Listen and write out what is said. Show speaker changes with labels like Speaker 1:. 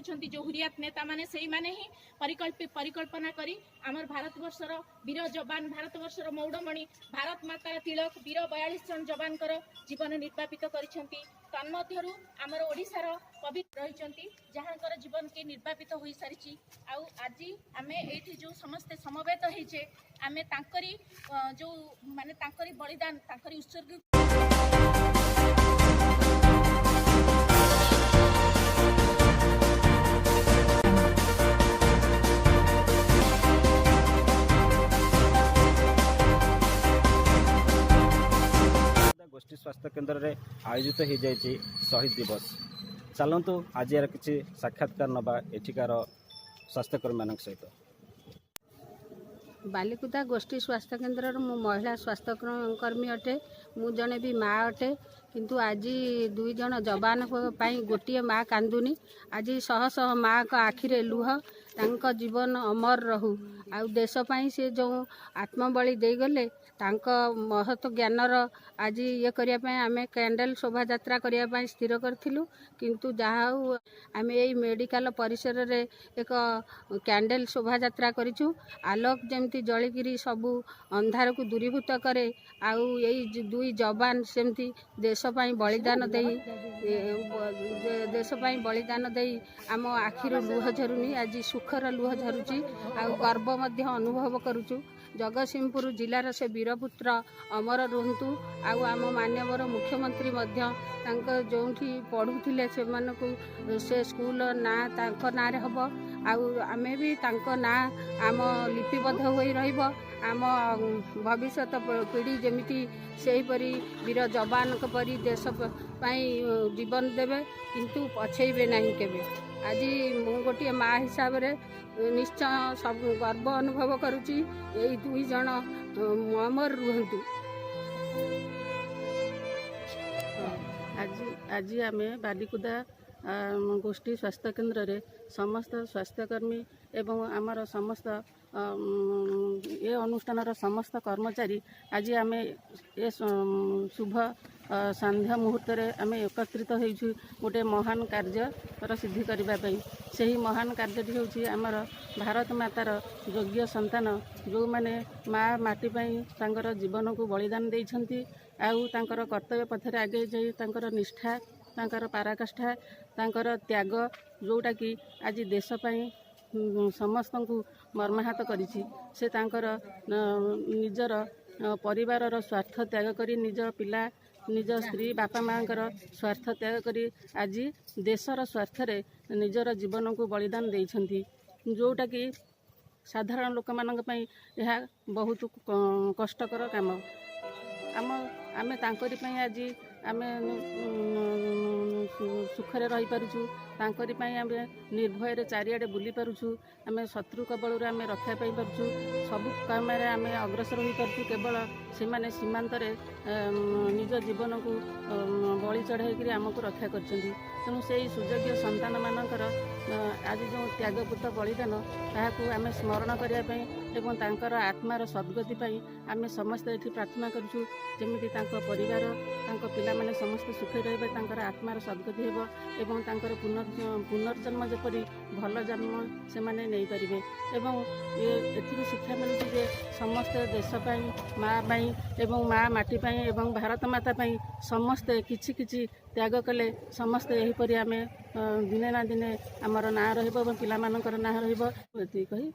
Speaker 1: କରିଛନ୍ତି ଯେଉଁ ହୁରିଆତ ନେତାମାନେ, ସେଇମାନେ ହିଁ ପରିକଳ୍ପନା କରି ଆମର ଭାରତବର୍ଷର ବୀର ଯବାନ, ଭାରତବର୍ଷର ମଉଡମଣି, ଭାରତ ମାତାର ତିଳକ ବୀର 42 ଜଣ ଯବାନଙ୍କର ଜୀବନ ନିର୍ବାପିତ କରିଛନ୍ତି। ତନ୍ମଧ୍ୟରୁ ଆମର ଓଡ଼ିଶାର କବି ରହିଛନ୍ତି, ଯାହାଙ୍କର ଜୀବନ କି ନିର୍ବାପିତ ହୋଇସାରିଛି। ଆଉ ଆଜି ଆମେ ଏଇଠି ଯେଉଁ ସମସ୍ତେ ସମବେତ ହେଇଛେ, ଆମେ ତାଙ୍କରି ଯେଉଁ ମାନେ ତାଙ୍କରି ବଳିଦାନ, ତାଙ୍କରି ଉତ୍ସର୍ଗ।
Speaker 2: ଗୋଷ୍ଠୀ ସ୍ୱାସ୍ଥ୍ୟ କେନ୍ଦ୍ରରେ ଆୟୋଜିତ ହୋଇଯାଇଛି ଶହୀଦ ଦିବସ। ଚାଲନ୍ତୁ, ଆଜି ଏହାର କିଛି ସାକ୍ଷାତକାର ନେବା ଏଠିକାର ସ୍ୱାସ୍ଥ୍ୟକର୍ମୀମାନଙ୍କ ସହିତ।
Speaker 3: ବାଲିକୁଦା ଗୋଷ୍ଠୀ ସ୍ୱାସ୍ଥ୍ୟ କେନ୍ଦ୍ରର ମୁଁ ମହିଳା ସ୍ୱାସ୍ଥ୍ୟ କର୍ମୀ ଅଟେ। ମୁଁ ଜଣେ ବି ମା ଅଟେ। କିନ୍ତୁ ଆଜି ଦୁଇ ଜଣ ଯବାନଙ୍କ ପାଇଁ ଗୋଟିଏ ମା କାନ୍ଦୁନି, ଆଜି ଶହ ଶହ ମାଙ୍କ ଆଖିରେ ଲୁହ। ତାଙ୍କ ଜୀବନ ଅମର ରହୁ। ଆଉ ଦେଶ ପାଇଁ ସେ ଯେଉଁ ଆତ୍ମବଳି ଦେଇଗଲେ, ତାଙ୍କ ମହତ ଜ୍ଞାନର ଆଜି ଇଏ କରିବା ପାଇଁ ଆମେ କ୍ୟାଣ୍ଡେଲ ଶୋଭାଯାତ୍ରା କରିବା ପାଇଁ ସ୍ଥିର କରିଥିଲୁ। କିନ୍ତୁ ଯାହା ହଉ, ଆମେ ଏଇ ମେଡ଼ିକାଲ ପରିସରରେ ଏକ କ୍ୟାଣ୍ଡେଲ ଶୋଭାଯାତ୍ରା କରିଛୁ। ଆଲୋକ ଯେମିତି ଜଳିକିରି ସବୁ ଅନ୍ଧାରକୁ ଦୂରୀଭୂତ କରେ, ଆଉ ଏଇ ଦୁଇ ଯବାନ ସେମିତି ଦେଶ ପାଇଁ ବଳିଦାନ ଦେଇ ଆମ ଆଖିରୁ ଲୁହ ଝରୁନି, ଆଜି ସୁଖର ଲୁହ ଝରୁଛି ଆଉ ଗର୍ବ ମଧ୍ୟ ଅନୁଭବ କରୁଛୁ। ଜଗତସିଂହପୁର ଜିଲ୍ଲାର ସେ ବୀରପୁତ୍ର ଅମର ରୁହନ୍ତୁ। ଆଉ ଆମ ମାନ୍ୟବର ମୁଖ୍ୟମନ୍ତ୍ରୀ ମଧ୍ୟ ତାଙ୍କ ଯେଉଁଠି ପଢ଼ୁଥିଲେ ସେମାନଙ୍କୁ, ସେ ସ୍କୁଲର ନାଁ ତାଙ୍କ ନାଁରେ ହେବ। ଆଉ ଆମେ ବି ତାଙ୍କ ନାଁ ଆମ ଲିପିବଦ୍ଧ ହୋଇ ରହିବ। ଆମ ଭବିଷ୍ୟତ ପିଢ଼ି ଯେମିତି ସେହିପରି ବୀର ଯବାନଙ୍କ ପରି ଦେଶ ପାଇଁ ଜୀବନ ଦେବେ, କିନ୍ତୁ ପଛେଇବେ ନାହିଁ କେବେ। ଆଜି ମୁଁ ଗୋଟିଏ ମା ହିସାବରେ ନିଶ୍ଚୟ ସବୁ ଗର୍ବ ଅନୁଭବ କରୁଛି। ଏଇ ଦୁଇ ଜଣ ଅମର ରୁହନ୍ତୁ।
Speaker 4: ଆଜି ଆମେ ବାଲିକୁଦା ଗୋଷ୍ଠୀ ସ୍ୱାସ୍ଥ୍ୟ କେନ୍ଦ୍ରରେ ସମସ୍ତ ସ୍ୱାସ୍ଥ୍ୟକର୍ମୀ ଏବଂ ଆମର ସମସ୍ତ ଏ ଅନୁଷ୍ଠାନର ସମସ୍ତ କର୍ମଚାରୀ ଆଜି ଆମେ ଏ ଶୁଭ ସନ୍ଧ୍ୟା ମୁହୂର୍ତ୍ତରେ ଆମେ ଏକତ୍ରିତ ହେଇଛୁ ଗୋଟେ ମହାନ କାର୍ଯ୍ୟର ସିଦ୍ଧି କରିବା ପାଇଁ। ସେହି ମହାନ କାର୍ଯ୍ୟଟି ହେଉଛି ଆମର ଭାରତ ମାତାର ଯୋଗ୍ୟ ସନ୍ତାନ, ଯେଉଁମାନେ ମା ମାଟି ପାଇଁ ତାଙ୍କର ଜୀବନକୁ ବଳିଦାନ ଦେଇଛନ୍ତି ଆଉ ତାଙ୍କର କର୍ତ୍ତବ୍ୟ ପଥରେ ଆଗେଇ ଯାଇ ତାଙ୍କର ନିଷ୍ଠା, ତାଙ୍କର ପରାକାଷ୍ଠା, ତାଙ୍କର ତ୍ୟାଗ, ଯେଉଁଟାକି ଆଜି ଦେଶ ପାଇଁ ସମସ୍ତଙ୍କୁ ମର୍ମାହତ କରିଛି। ସେ ତାଙ୍କର ନିଜର ପରିବାରର ସ୍ୱାର୍ଥ ତ୍ୟାଗ କରି, ନିଜ ପିଲା, ନିଜ ସ୍ତ୍ରୀ, ବାପା ମାଆଙ୍କର ସ୍ୱାର୍ଥ ତ୍ୟାଗ କରି ଆଜି ଦେଶର ସ୍ୱାର୍ଥରେ ନିଜର ଜୀବନକୁ ବଳିଦାନ ଦେଇଛନ୍ତି, ଯେଉଁଟାକି ସାଧାରଣ ଲୋକମାନଙ୍କ ପାଇଁ ଏହା ବହୁତ କଷ୍ଟକର କାମ। ଆମେ ତାଙ୍କରି ପାଇଁ ଆଜି ଆମେ ସୁଖରେ ରହିପାରୁଛୁ। ତାଙ୍କରି ପାଇଁ ଆମେ ନିର୍ଭୟରେ ଚାରିଆଡ଼େ ବୁଲି ପାରୁଛୁ। ଆମେ ଶତ୍ରୁ କବଳରୁ ଆମେ ରକ୍ଷା ପାଇପାରୁଛୁ। ସବୁ କାମରେ ଆମେ ଅଗ୍ରସର ହୋଇପାରୁଛୁ। କେବଳ ସେମାନେ ସୀମାନ୍ତରେ ନିଜ ଜୀବନକୁ ବଳି ଚଢ଼ାଇକରି ଆମକୁ ରକ୍ଷା କରିଛନ୍ତି। ତେଣୁ ସେଇ ସୁଯୋଗ୍ୟ ସନ୍ତାନମାନଙ୍କର ଆଜି ଯେଉଁ ତ୍ୟାଗପୂତ ବଳିଦାନ, ତାହାକୁ ଆମେ ସ୍ମରଣ କରିବା ପାଇଁ ଏବଂ ତାଙ୍କର ଆତ୍ମାର ସଦ୍ଗତି ପାଇଁ ଆମେ ସମସ୍ତେ ଏଠି ପ୍ରାର୍ଥନା କରୁଛୁ, ଯେମିତି ତାଙ୍କ ପରିବାର, ତାଙ୍କ ପିଲାମାନେ ସମସ୍ତେ ସୁଖରେ ରହିବେ, ତାଙ୍କର ଆତ୍ମାର ସଦ୍ଗତି ହେବ ଏବଂ ତାଙ୍କର ପୁନର୍ଜନ୍ମ ଯେପରି ଭଲ ଜନ୍ମ ସେମାନେ ନେଇପାରିବେ। ଏବଂ ଏଥିରୁ ଶିକ୍ଷା ମିଳୁଛି ଯେ ସମସ୍ତେ ଦେଶ ପାଇଁ, ମା ପାଇଁ ଏବଂ ମା ମାଟି ପାଇଁ ଏବଂ ଭାରତ ମାତା ପାଇଁ ସମସ୍ତେ କିଛି କିଛି ତ୍ୟାଗ କଲେ ସମସ୍ତେ ଏହିପରି ଆମେ ଦିନେ ନା ଦିନେ ଆମର ନାଁ ରହିବ ଏବଂ ପିଲାମାନଙ୍କର ନାଁ ରହିବ। ଏତିକି କହି